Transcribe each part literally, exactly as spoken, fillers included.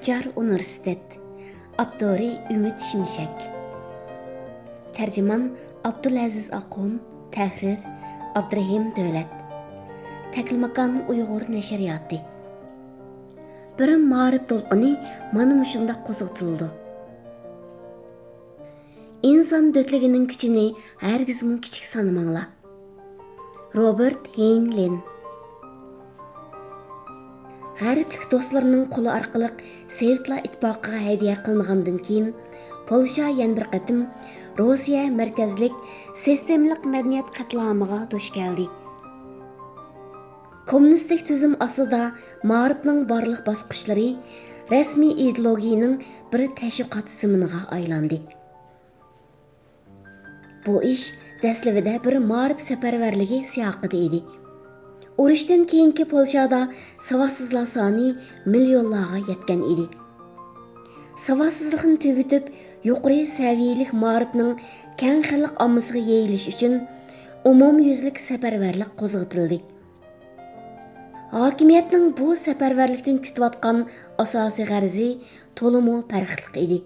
ئۇچار ئۇنىۋېرسىتېت. ئاپتورى ئۈمىد شىمشەك. تەرجىمان ئابدۇلئەزىز ئاخۇن. تەھرىر ئابدۇرېھىم دۆلەت. تەكلىماكان ئۇيغۇر نەشرىياتى. بىر مائارىپ دولقۇنى مانا مۇشۇنداق قوزغىتىلىدۇ. ئىنسان دۆتلۈكىنىڭ كۈچىنى ھەرگىزمۇ كىچىك سانىماڭلار. روبېرت ھېينلىن. غەربلىك دوستلىرىنىڭ قولى ئارقىلىق سوۋېتلار ئىتتىپاقىغا ھەدىيە قىلىنغاندىن كېيىن، پولشا يەنە بىر قېتىم روسىيە مەركەزلىك سىستېمىلىق مەدەنىيەت قەتلىئامىغا دۇچ كەلدى. كوممۇنىستىك تۈزۈم ئاستىدا مائارىپنىڭ بارلىق باسقۇچلىرى رەسمىي ئىدېئولوگىيىنىڭ بىر تەشۋىقات زېمىنىغا ئايلاندى. بۇ ئىش دەسلىۋىدە بىر مائارىپ سەپەرۋەرلىكى سىياقىدا ئىدى. ئۇرۇشتىن كېيىنكى پولشادا ساۋاتسىزلار سانى مىليونلارغا يەتكەن ئىدى. ساۋاتسىزلىقنى تۈگىتىپ، يۇقىرى سەۋىيەلىك مائارىپنىڭ كەڭ خەلق ئاممىسىغا يېيىلىشى ئۈچۈن ئومۇميۈزلۈك سەپەرۋەرلىك قوزغىتىلدى. ھاكىمىيەتنىڭ بۇ سەپەرۋەرلىكتىن كۈتۈۋاتقان ئاساسىي غەرىزى تولىمۇ پەرقلىق ئىدى.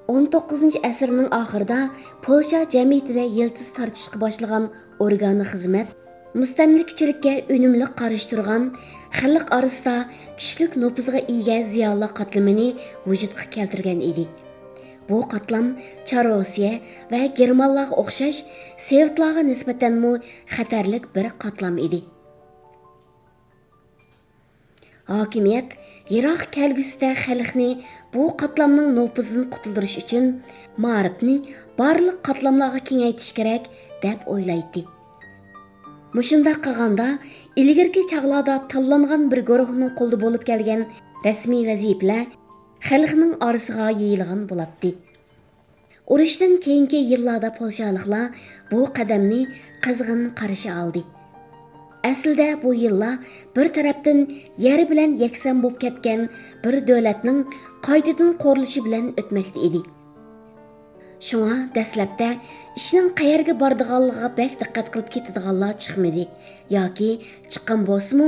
ئون توققۇزىنچى ئەسىرنىڭ ئاخىرىدا پولشا جەمئىيىتىدە يىلتىز تارتىشقا باشلىغان ئورگانىك خىزمەت، مۇستەملىكىچىلىككە ئۈنۈملۈك قارشى تۇرغان، خەلق ئارىسىدا كۈچلۈك نوپۇزغا ئىگە زىيالىيلار قاتلىمىنى ۋۇجۇدقا كەلتۈرگەن ئىدى. بۇ قاتلام چار روسىيە ۋە گېرمانلارغا ئوخشاش سوۋېتلارغا نىسبەتەنمۇ خەتەرلىك بىر قاتلام ئىدى. ھاكىمىيەت يىراق كەلگۈسىدە خەلقنى بۇ قاتلامنىڭ نوپۇزىدىن قۇتۇلدۇرۇش ئۈچۈن مائارىپنى بارلىق قاتلاملارغا كېڭەيتىش كېرەك، دەپ ئويلايتتى. مۇشۇنداق قىلغاندا، ئىلگىرىكى چاغلاردا تاللانغان بىر گۇرۇھنىڭ قولىدا بولۇپ كەلگەن رەسمىي ۋەزىپىلەر خەلقنىڭ ئارىسىغا يېيىلغان بولاتتى. ئۇرۇشتىن كېيىنكى يىللاردا پولشالىقلار بۇ قەدەمنى قىزغىن قارشى ئالدى. ئەسلىدە بۇ يىللار بىر تەرەپتىن يەر بىلەن يەكسان بولۇپ كەتكەن بىر دۆلەتنىڭ قايتىدىن قۇرۇلۇشى بىلەن ئۆتمەكتە ئىدى. شۇڭا دەسلەپتە ئىشنىڭ قەيەرگە بارىدىغانلىقىغا بەك دىققەت قىلىپ كېتىدىغانلار چىقمىدى ياكى چىققان بولسىمۇ،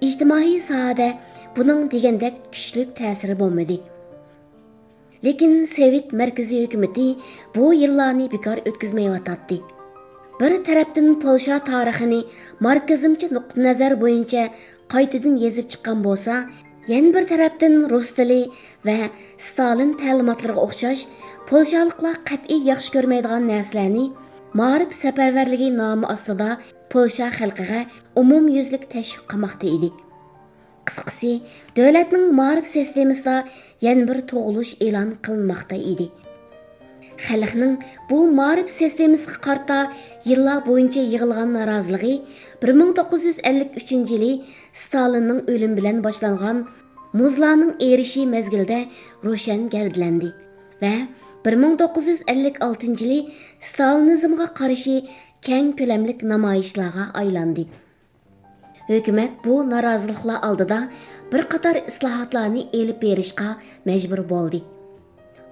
ئىجتىمائىي ساھەدە بۇنىڭ دېگەندەك كۈچلۈك تەسىرى بولمىدى. لېكىن سوۋېت مەركىزىي ھۆكۈمىتى بۇ يىللارنى بىكار ئۆتكۈزمەيۋاتاتتى. بىر تەرەپتىن پولشا تارىخىنى ماركسىزمچە نۇقتىئىنەزەر بويىچە قايتىدىن يېزىپ چىققان بولسا، يەنە بىر تەرەپتىن رۇس تىلى ۋە ستالىن تەلىماتلىرىغا ئوخشاش پولشالىقلار قەتئىي ياخشى كۆرمەيدىغان نەرسىلەرنى مائارىپ سەپەرۋەرلىكى نامى ئاستىدا پولشا خەلقىگە ئومۇميۈزلۈك تەشۋىق قىلماقتا ئىدى. قىسقىسى، دۆلەتنىڭ مائارىپ سىستېمىسىدا يەنە بىر تۇغۇلۇش ئېلان قىلىنماقتا ئىدى. خەلقنىڭ بۇ مائارىپ سىستېمىسىغا قارىتا يىللار بويىچە يىغىلغان نارازىلىقى بىر مىڭ توققۇز يۈز ئەللىك ئۈچىنچى يىلى ستالىننىڭ ئۆلۈمى بىلەن باشلانغان مۇزلارنىڭ ئېرىشى مەزگىلىدە روشەن گەۋدىلەندى ۋە بىر مىڭ توققۇز يۈز ئەللىك ئالتىنچى يىلى ستالىنىزمغا قارشى كەڭ كۆلەملىك نامايىشلارغا ئايلاندى. ھۆكۈمەت بۇ نارازىلىقلار ئالدىدا بىر قاتار ئىسلاھاتلارنى ئېلىپ بېرىشقا مەجبۇر بولدى.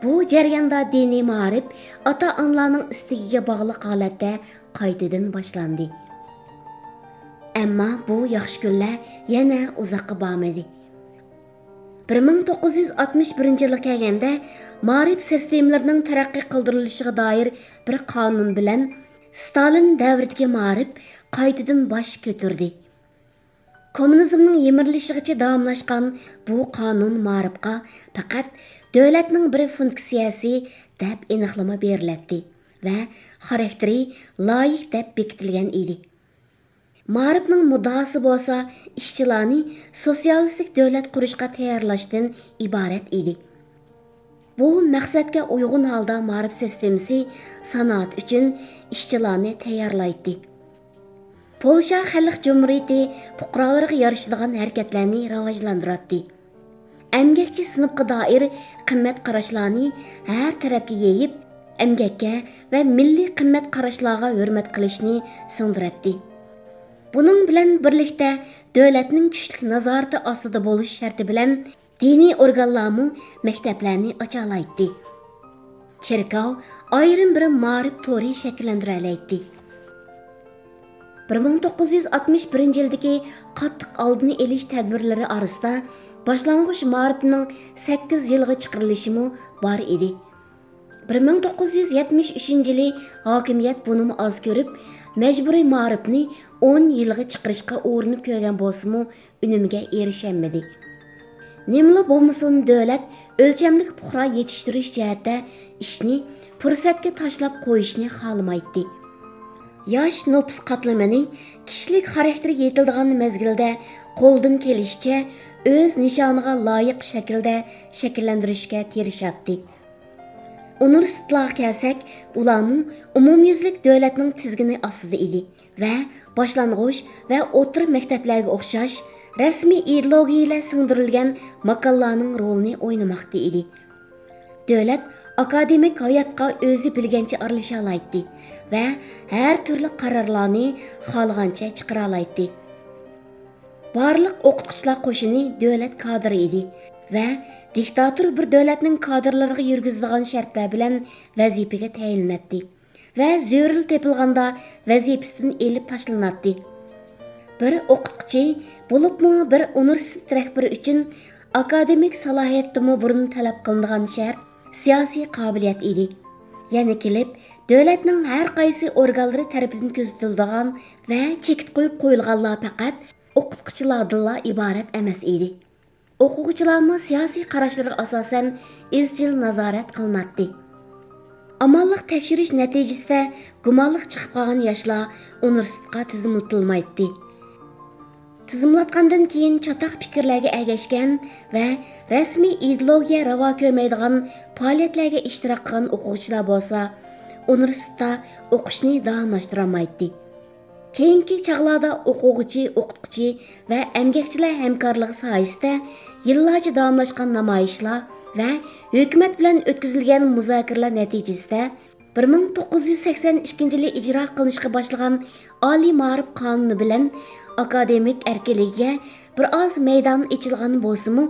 بۇ جەرياندا دىنىي مائارىپ ئاتا-ئانىلارنىڭ ئىستىكىگە باغلىق ھالەتتە قايتىدىن باشلاندى. ئەمما بۇ ياخشى كۈنلەر يەنە ئۇزاققا بارمىدى. بىر مىڭ توققۇز يۈز ئاتمىش بىرىنچى يىلغا كەلگەندە، مائارىپ سىستېمىلىرىنىڭ تەرەققىي قىلدۇرۇلۇشىغا دائىر بىر قانۇن بىلەن ستالىن دەۋرىدىكى مائارىپ قايتىدىن باش كۆتۈردى. كوممۇنىزمنىڭ يىمىرىلىشىغىچە داۋاملاشقان بۇ قانۇن مائارىپقا پەقەت دۆلەتنىڭ بىر فۇنكسىيەسى دەپ ئېنىقلىما بېرىلەتتى ۋە خاراكتېرى لايىق دەپ بېكىتىلگەن ئىدى. مائارىپنىڭ مۇددىئاسى بولسا ئىشچىلارنى سوتسىيالىستىك دۆلەت قۇرۇشقا تەييارلاشتىن ئىبارەت ئىدى. بۇ مەقسەتكە ئۇيغۇن ھالدا مائارىپ سىستېمىسى سانائەت ئۈچۈن ئىشچىلارنى تەييارلايتتى. پولشا خەلق جۇمھۇرىيىتى پۇقرالىرىغا يارىشىدىغان ھەرىكەتلەرنى راۋاجلاندۇراتتى. ئەمگەكچى سىنىپقا دائىر قىممەت قاراشلارنى ھەر تەرەپكە يېيىپ، ئەمگەككە ۋە مىللىي قىممەت قاراشلارغا ھۆرمەت قىلىشنى سىڭدۈرەتتى. بۇنىڭ بىلەن بىرلىكتە، دۆلەتنىڭ كۈچلۈك نازارىتى ئاستىدا بولۇش شەرتى بىلەن، دىنىي ئورگانلارمۇ مەكتەپلەرنى ئاچالايتتى. چېركاۋ ئايرىم بىر مائارىپ تورى شەكىللەندۈرەلەيتتى. بىر مىڭ توققۇز يۈز ئاتمىش بىرىنچى يىلدىكى قاتتىق ئالدىنى ئېلىش تەدبىرلىرى ئارىسىدا باشلانغۇچ مائارىپنىڭ سەككىز يىلغا چىقىرىلىشىمۇ بار ئىدى. بىر مىڭ توققۇز يۈز يەتمىش ئۈچىنچى يىلى ھاكىمىيەت بۇنىمۇ ئاز كۆرۈپ، مەجبۇرىي مائارىپنى ئون يىلغا چىقىرىشقا ئۇرۇنۇپ كۆرگەن بولسىمۇ، ئۈنۈمگە ئېرىشەلمىدى. نېمىلا بولمىسۇن، دۆلەت ئۆلچەملىك پۇقرا يېتىشتۈرۈش جەھەتتە ئىشنى پۇرسەتكە تاشلاپ قويۇشنى خالىمايتتى. ياش نوپۇس قاتلىمىنى كىشىلىك خاراكتېرى يېتىلىدىغان مەزگىلدە قولدىن كېلىشىچە ئۆز نىشانىغا لايىق شەكىلدە شەكىللەندۈرۈشكە تىرىشاتتى. ئۇنىۋېرسىتېتلارغا كەلسەك، ئۇلارمۇ ئومۇميۈزلۈك دۆلەتنىڭ تىزگىنى ئاستىدا ئىدى ۋە باشلانغۇچ ۋە ئوتتۇرا مەكتەپلەرگە ئوخشاش رەسمىي ئىدېئولوگىيەلەر سىڭدۈرۈلگەن ماكانلارنىڭ رولىنى ئوينىماقتا ئىدى. دۆلەت ئاكادېمىك ھاياتقا ئۆزى بىلگەنچە ئارىلىشالايتتى ۋە ھەر تۈرلۈك قارارلارنى خالىغانچە چىقىرالايتتى. بارلىق ئوقۇتقۇچىلار قوشۇنى دۆلەت كادىرى ئىدى ۋە دىكتاتور بىر دۆلەتنىڭ كادىرلىرىغا يۈرگۈزىدىغان شەرتلەر بىلەن ۋەزىپىگە تەيىنلىنەتتى ۋە زۆرۈرلا تېپىلغاندا ۋەزىپىسىدىن ئېلىپ تاشلىناتتى. بىر ئوقۇتقۇچى، بولۇپمۇ بىر ئۇنىۋېرسىتېت رەھبىرى ئۈچۈن ئاكادېمىك سالاھىيەتتىمۇ بۇرۇن تەلەپ قىلىنىدىغان شەرت سىياسىي قابىلىيەت ئىدى. يەنە كېلىپ، دۆلەتنىڭ ھەر قايسى ئورگانلىرى تەرىپىدىن كۆزىتىلىدىغان ۋە چېكىت قويۇپ قويۇلغانلار پەقەت ئوقۇتقۇچىلاردىنلا ئىبارەت ئەمەس ئىدى. ئوقۇغۇچىلارمۇ سىياسىي قاراشلىرىغا ئاساسەن ئىزچىل نازارەت قىلىناتتى. ئامانلىق تەكشۈرۈش نەتىجىسىدە گۇمانلىق چىقىپ قالغان ياشلار ئۇنىۋېرسىتېتقا تىزىملىتىلمايتتى. تىزىملاتقاندىن كېيىن چاتاق پىكىرلەرگە ئەگەشكەن ۋە رەسمىي ئىدېئولوگىيە راۋا كۆرمەيدىغان پائالىيەتلەرگە ئىشتىراك قىلغان ئوقۇغۇچىلار بولسا ئۇنىۋېرسىتېتتا ئوقۇشنى داۋاملاشتۇرالمايتتى. كېيىنكى چاغلاردا ئوقۇغۇچى، ئوقۇتقۇچى ۋە ئەمگەكچىلەر ھەمكارلىقى ساھەسىدە يىللارچە داۋاملاشقان نامايىشلار ۋە ھۆكۈمەت بىلەن ئۆتكۈزۈلگەن مۇزاكىرىلەر نەتىجىسىدە، بىر مىڭ توققۇز يۈز سەكسەن ئىككىنچى يىلى ئىجرا قىلىنىشقا باشلىغان ئالىي مائارىپ قانۇنى بىلەن ئاكادېمىك ئەركىنلىكىگە بىر ئاز مەيدان ئېچىلغان بولسىمۇ،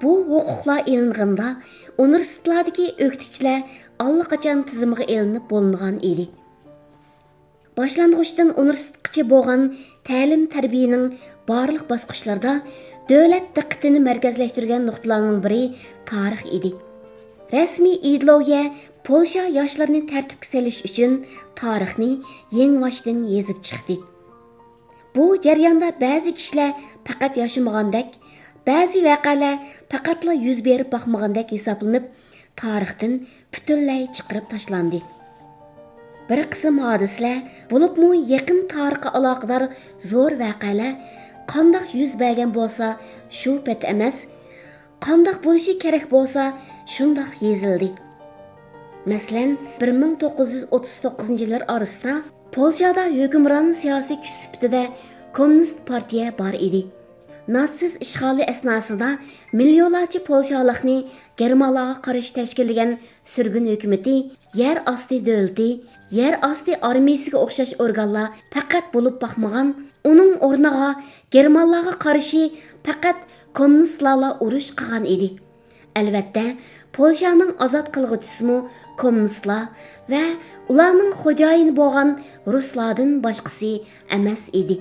بۇ ھوقۇقلار ئېلىنغىنىدا ئۇنىۋېرسىتېتلاردىكى ئۆكتىچىلەر ئاللىقاچان تىزىمغا ئېلىنىپ بولۇنغان ئىدى. باشلانغۇچتىن ئۇنىۋېرسىتېتقىچە بولغان تەلىم-تەربىيەنىڭ بارلىق باسقۇچلىرىدا دۆلەت دىققىتىنى مەركەزلەشتۈرگەن نۇقتىلارنىڭ بىرى تارىخ ئىدى. رەسمىي ئىدېئولوگىيە پولشا ياشلىرىنى تەرتىپكە سېلىش ئۈچۈن تارىخنى يېڭىباشتىن يېزىپ چىقتى. بۇ جەرياندا بەزى كىشىلەر پەقەت ياشىمىغاندەك، بەزى ۋەقەلەر پەقەتلا يۈز بېرىپ باقمىغاندەك ھېسابلىنىپ، تارىختىن پۈتۈنلەي چىقىرىپ تاشلاندى. بىر قىسىم ھادىسىلەر، بولۇپمۇ يېقىن تارىخقا ئالاقىدار زور ۋەقەلەر قانداق يۈز بەرگەن بولسا، شۇ پەت ئەمەس، قانداق بولۇشى كېرەك بولسا، شۇنداق يېزىلدى. مەسىلەن، بىر مىڭ توققۇز يۈز ئوتتۇز توققۇزىنچى يىللار ئارىسىدا پولشادا ھۆكۈمران سىياسىي كۈچ سۈپىتىدە كوممۇنىست پارتىيە بار ئىدى. ناتسىست ئىشغالى ئەسناسىدا مىليونلارچە پولشالىقنى گېرمانلارغا قارشى تەشكىللىگەن سۈرگۈن ھۆكۈمىتى، يەر ئاستى دۆلىتى، يەر ئاستى ئارمىيىسىگە ئوخشاش ئورگانلار پەقەت بولۇپ باقمىغان، ئۇنىڭ ئورنىغا گېرمانلارغا قارشى پەقەت كوممۇنىستلارلا ئۇرۇش قىلغان ئىدى. ئەلۋەتتە، پولشانىڭ ئازاد قىلغۇچىسىمۇ كوممۇنىستلار ۋە ئۇلارنىڭ خوجايىنى بولغان رۇسلاردىن باشقىسى ئەمەس ئىدى.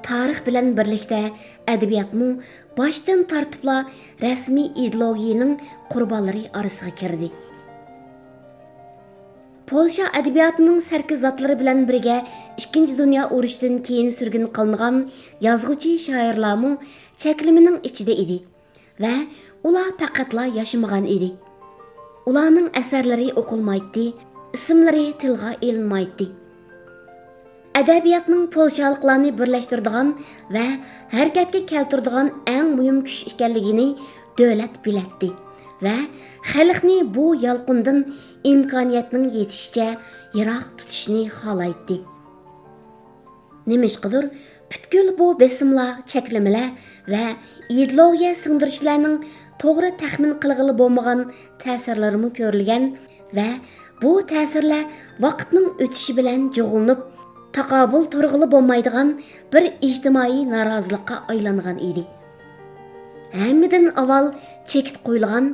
تارىخ بىلەن بىرلىكتە ئەدەبىياتمۇ باشتىن تارتىپلا رەسمىي ئىدېئولوگىيىنىڭ قۇربانلىرى ئارىسىغا كىردى. پولشا ئەدەبىياتىنىڭ سەركىزاتلىرى بىلەن بىرگە ئىككىنچى دۇنيا ئۇرۇشىدىن كېيىن سۈرگۈن قىلىنغان يازغۇچى، شائىرلارمۇ چەكلىمىنىڭ ئىچىدە ئىدى ۋە ئۇلار پەقەتلا ياشىمىغان ئىدى. ئۇلارنىڭ ئەسەرلىرى ئوقۇلمايتتى، ئىسىملىرى تىلغا ئېلىنمايتتى. ئەدەبىياتنىڭ پولشالىقلارنى بىرلەشتۈرىدىغان ۋە ھەرىكەتكە كەلتۈرىدىغان ئەڭ مۇھىم كۈچ ئىكەنلىكىنى دۆلەت بىلەتتى ۋە خەلقنى بۇ يالقۇندىن ئىمكانىيەتنىڭ يېتىشىچە يىراق تۇتۇشنى خالايتتى. نېمىشقىدۇر، پۈتكۈل بۇ بېسىملار، چەكلىمىلەر ۋە ئىدېئولوگىيە سىڭدۈرۈشلەرنىڭ توغرا تەخمىن قىلغىلى بولمىغان تەسىرلىرىمۇ كۆرۈلگەن ۋە بۇ تەسىرلەر ۋاقىتنىڭ ئۆتۈشى بىلەن جۇغلىنىپ، تاقابىل تۇرغىلى بولمايدىغان بىر ئىجتىمائىي نارازىلىققا ئايلانغان ئىدى. ھەممىدىن ئاۋۋال چېكىت قويۇلغان،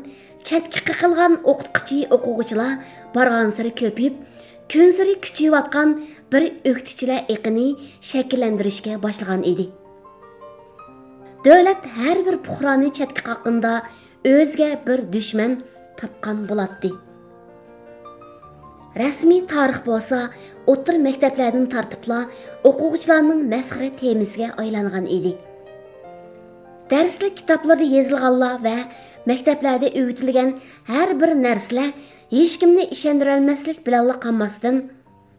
چەتكە قېقىلغان ئوقۇتقۇچى، ئوقۇغۇچىلار بارغانسېرى كۆپىيىپ، كۈنسېرى كۈچىيىۋاتقان بىر ئۆكتىچىلەر ئېقىنى شەكىللەندۈرۈشكە باشلىغان ئىدى. دۆلەت ھەر بىر پۇقرانى چەتكە قاققىنىدا ئۆزىگە بىر دۈشمەن تاپقان بولاتتى. رەسمىي تارىخ بولسا ئوتتۇرا مەكتەپلەردىن تارتىپلا ئوقۇغۇچىلارنىڭ مەسخىرە تېمىسىگە ئايلانغان ئىدى. دەرسلىك كىتابلىرىدا يېزىلغانلار ۋە مەكتەپلەردە ئۆگىتىلگەن ھەر بىر نەرسىلەر ھېچكىمنى ئىشەندۈرەلمەسلىك بىلەنلا قالماستىن،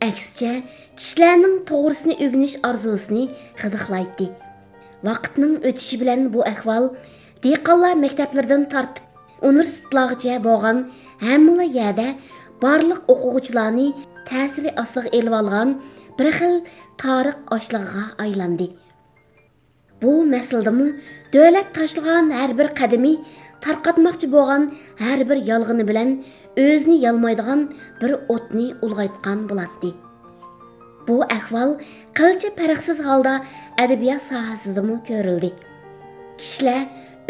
ئەكسىچە، كىشىلەرنىڭ توغرىسىنى ئۆگىنىش ئارزۇسىنى غىدىقلايتتى. ۋاقىتنىڭ ئۆتۈشى بىلەن بۇ ئەھۋال دېھقانلار مەكتەپلىرىدىن تارتىپ ئۇنىۋېرسىتېتلارغىچە بولغان ھەممىلا يەردە بارلىق ئوقۇغۇچىلارنى تەسىرى ئاستىغا ئېلىۋالغان بىر خىل تارىخ ئاشلىقىغا ئايلاندى. بۇ مەسىلىدىمۇ دۆلەت تاشلىغان ھەر بىر قەدىمى، تارقاتماقچى بولغان ھەر بىر يالغىنى بىلەن ئۆزىنى يالمايدىغان بىر ئوتنى ئۇلغايتقان بولاتتى. بۇ ئەھۋال قىلچە پەرقسىز ھالدا ئەدەبىيات ساھەسىدىمۇ كۆرۈلدى. كىشىلەر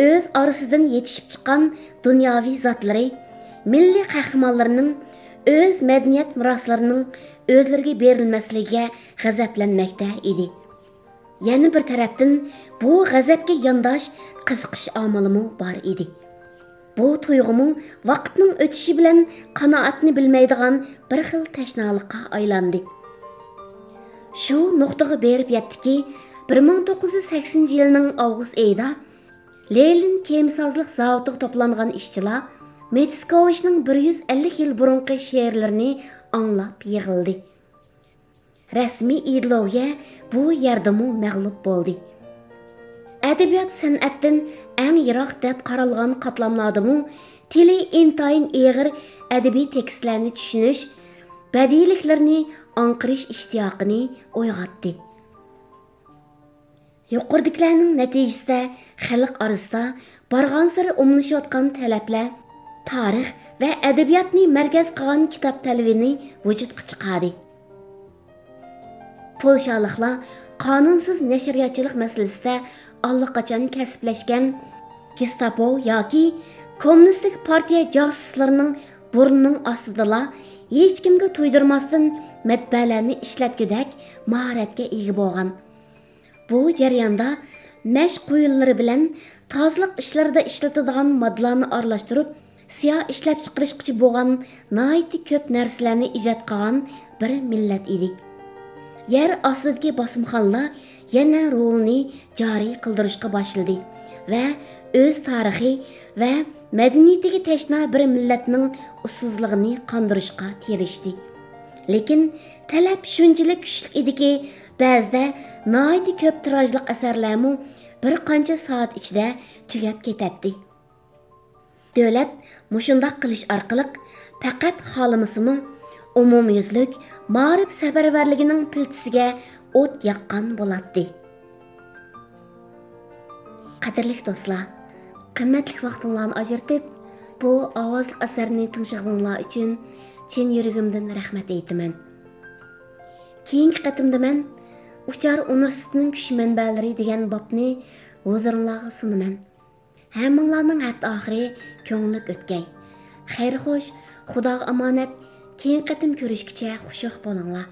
ئۆز ئارىسىدىن يېتىشىپ چىققان دۇنياۋى زاتلىرى، مىللىي قەھرىمانلىرىنىڭ ئۆز مەدەنىيەت مىراسلىرىنىڭ ئۆزلىرىگە بېرىلمەسلىكىگە غەزەپلەنمەكتە ئىدى. يەنە بىر تەرەپتىن، بۇ غەزەپكە يانداش قىزىقىش ئامىلىمۇ بار ئىدى. بۇ تۇيغۇمۇ ۋاقىتنىڭ ئۆتۈشى بىلەن قانائەتنى بىلمەيدىغان بىر خىل تەشنالىققا ئايلاندى. شۇ نۇقتىغا بېرىپ يەتتىكى، بىر مىڭ توققۇز يۈز سەكسىنىنچى يىلنىڭ ئاۋغۇست ئېيىدا لېنىن كېمىسازلىق زاۋۇتىغا توپلانغان ئىشچىلار مېتسكوۋىچنىڭ بىر يۈز ئەللىك يىل بۇرۇنقى شېئىرلىرىنى ئاڭلاپ يىغلىدى. رەسمىي ئىدېئولوگىيە بۇ يەردىمۇ مەغلۇپ بولدى. ئەدەبىيات سەنئەتتىن ئەڭ يىراق دەپ قارالغان قاتلاملاردىمۇ تىلى ئىنتايىن ئېغىر ئەدەبىي تېكىستلەرنى چۈشىنىش، بەدىئىيلىكلىرىنى ئاڭقىرىش ئىشتىياقىنى ئويغاتتى. يۇقىرىدىكىلەرنىڭ نەتىجىسىدە خەلق ئارىسىدا بارغانسېرى ئومۇملىشىۋاتقان تەلەپلەر تارىخ ۋە ئەدەبىياتنى مەركەز قىلغان كىتاب تەلىپىنى ۋۇجۇدقا چىقاردى. پولشالىقلار قانۇنسىز نەشرىياتچىلىق مەسىلىسىدە ئاللىقاچان كەسىپلەشكەن گېستاپو ياكى كوممۇنىستىك پارتىيە جاسۇسلىرىنىڭ بۇرنىنىڭ ئاستىدىلا ھېچكىمگە تۇيدۇرماستىن مەتبەئەلەرنى ئىشلەتكۈدەك ماھارەتكە ئىگە بولغان. بۇ جەرياندا مەشىق قۇيۇنلىرى بىلەن تازىلىق ئىشلىرىدا ئىشلىتىدىغان ماددىلارنى ئارىلاشتۇرۇپ، سىيا ئىشلەپچىقىرىشقىچە بولغان ناھايىتى كۆپ نەرسىلەرنى ئىجاد قىلغان بىر مىللەت ئىدى. يەر ئاستىدىكى باسمىخانىلار يەنە رولىنى جارى قىلدۇرۇشقا باشلىدى ۋە ئۆز تارىخى ۋە مەدەنىيىتىگە تەشنا بىر مىللەتنىڭ ئۇسسۇزلۇقىنى قاندۇرۇشقا تىرىشتى. لېكىن تەلەپ شۇنچىلىك كۈچلۈك ئىدىكى، بەزىدە ناھايىتى كۆپ تىراژلىق ئەسەرلەرمۇ بىر قانچە سائەت ئىچىدە تۈگەپ كېتەتتى. دۆلەت مۇشۇنداق قىلىش ئارقىلىق پەقەت خالىمىسىمۇ ئومۇميۈزلۈك مائارىپ سەپەرۋەرلىكىنىڭ پىلتىسىگە ئوت ياققان بولاتتى. قەدىرلىك دوستلار، قىممەتلىك ۋاقتىڭلارنى ئاجرىتىپ، بۇ ئاۋازلىق ئەسەرنى تىڭشىغىنىڭلار ئۈچۈن چىن يۈرىكىمدىن رەھمەت ئېيتىمەن. كېيىنكى قېتىمدا مەن ئۇچار ئۇنىۋېرسىتېتىنىڭ كۈچ مەنبەلىرى دېگەن بابنى ھۇزۇرۇڭلارغا سۇنىمەن. ھەممىڭلارنىڭ ھەپتە ئاخىرى كۆڭۈللۈك ئۆتكەي. خەير خوش، خۇداغا ئامانەت، كېيىنكى قېتىم كۆرۈشكىچە خۇشياق بولۇڭلار.